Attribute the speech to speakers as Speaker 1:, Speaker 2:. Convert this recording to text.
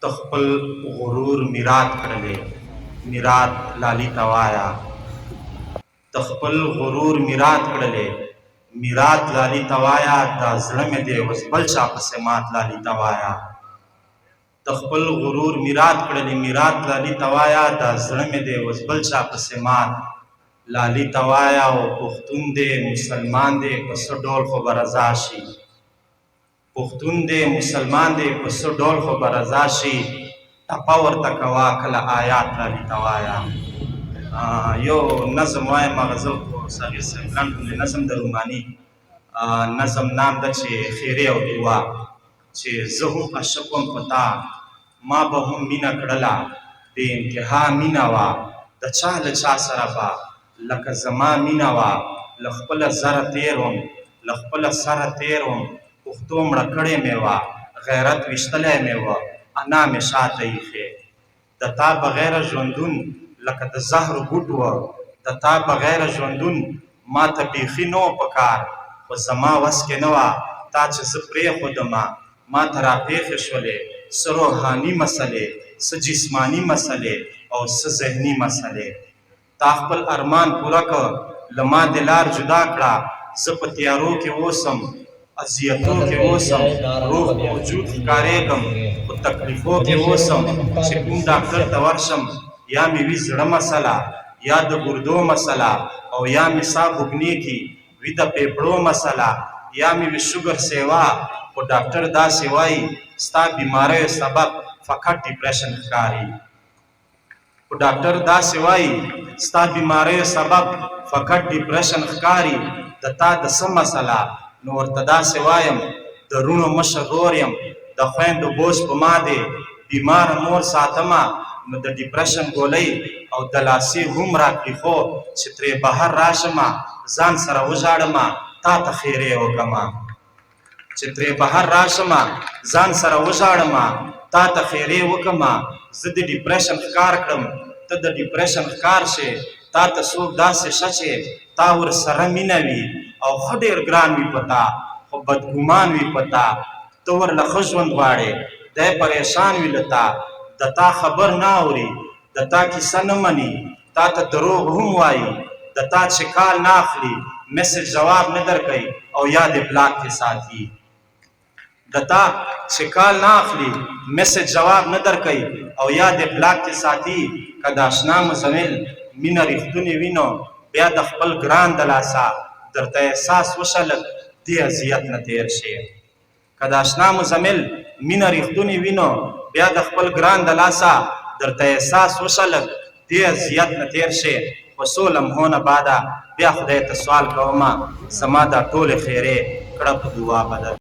Speaker 1: ته خپل غرور میرات کړلې میرات لالي ته وایه. ته خپل غرور میرات کړلې میرات لالي ته وایه، دا زړه مې دی اوس بل چا پسې مات لالي ته وایه. ته خپل غرور میرات کړلې میرات لالي ته وایه، دا زړه مې دی اوس بل چا پسې مات لالي ته وایه. او پښتون دی مسلمان دی په څه ډول خو به رضا شي، پښتون دی مسلمان دی په څه ډول خو به رضا شي، ټپه ورته کوه کله آیات لالي ته وایه. یو نظم وایم، غزل خو صغیر صاحب لنډ غوندې نظم د روماني نظم نام ده چې خیرې او دعا. چې زه هم عاشق وم په تا، ما به هم مینه کړله، بې انتها مینه وه، د چا له چا سره به لکه زما مینه وه. له خپله زره تېر وم، له خپله سره تېر وم، پښتو مړه کړې مې وه، غیرت ویشتلی مې وه، انا مې شاته ایښې. د تا بغیره ژوندون لکه د زهرو بوټ و، د تا بغیره ژوندون ما ته بیخي نه و په کار، خو زما وس کې نه وه تا چې زه پرېښودمه. ما ته راپېښې شولې څه روحاني مسلې، څه جسماني مسلې او څه ذهني مسلې. تا خپل ارمان پوره که، له ما دې لار جدا کړه، زه په تیارو کې اوسم، اذیتو
Speaker 2: صدر
Speaker 1: کې
Speaker 2: پی ٹی
Speaker 1: اوسم،
Speaker 2: آئی
Speaker 1: روغ
Speaker 2: دارالحکومت
Speaker 1: په وجود
Speaker 2: عمران
Speaker 1: ښکارېږم
Speaker 2: خان
Speaker 1: خو تکلیفو
Speaker 2: په
Speaker 1: کې
Speaker 2: دې شعرونو
Speaker 1: اوسم.
Speaker 2: کې
Speaker 1: چې
Speaker 2: مختلف
Speaker 1: کوم ډاکټر ته ورشم، یا مې وي زړه مسله، یا د ګردو مسله، او یا مې ساه بوږنېږي وي د پېپړو مسله، یا مې وي شوګر سیوا، خو ډاکټر داسې وایي ستا بیماریو سبب فقط ډیپریشن ښکاري. خو ډاکټر داسې وایي ستا بیماریو سبب فقط ډیپریشن ښکاري، د تا د څه مسله؟ نو ورته داسې وایم، د روڼو مشر ورور یم، د خویندو بوج په ما دی، بیماره مور ساتمه، نو د ډیپریشن ګولۍ او دلاسې هم راکړي، خو چې ترې بهر راشمه ځان سره وژاړمه، تا ته خیرې وکمه. چې ترې بهر راشمه ځان سره وژاړمه، تا ته خیرې وکمه. زه د ډیپریشن ښکار کړم، ته د ډیپریشن ښکار شې، تا ته څوک داسې شه چې تا ورسره مینه وي او ښه ډېر ګران وي په تا، خو بدګمان وي په تا. ته ورله ښه ژوند غواړې، دی پریشان وي له تا، د تا خبر نه اوري، د تا کیسه نه مني، تا ته دروغ هم وایي، د تا چې کال نه اخلي، میسج جواب نه درکوي او یا دې بلاک کې ساتي. د تا چې کال نه اخلي، میسج جواب نه درکوي او یا دې بلاک کې ساتي. که د اشنا مزمل مینه رښتونې وي، نو بیا د خپل ګران د لاسه درته احساس وشه، لږ دې اذیت نه تېر شې. که د اشنا مزمل مینه رښتونې وي، نو بیا د خپل ګران د لاسه درته احساس وشه، لږ دې اذیت نه تېر شې. خو څو لمحو نه بعده بیا خدای ته سوال کومه، زما دا ټولې ښېرې کړه په دعا بدل.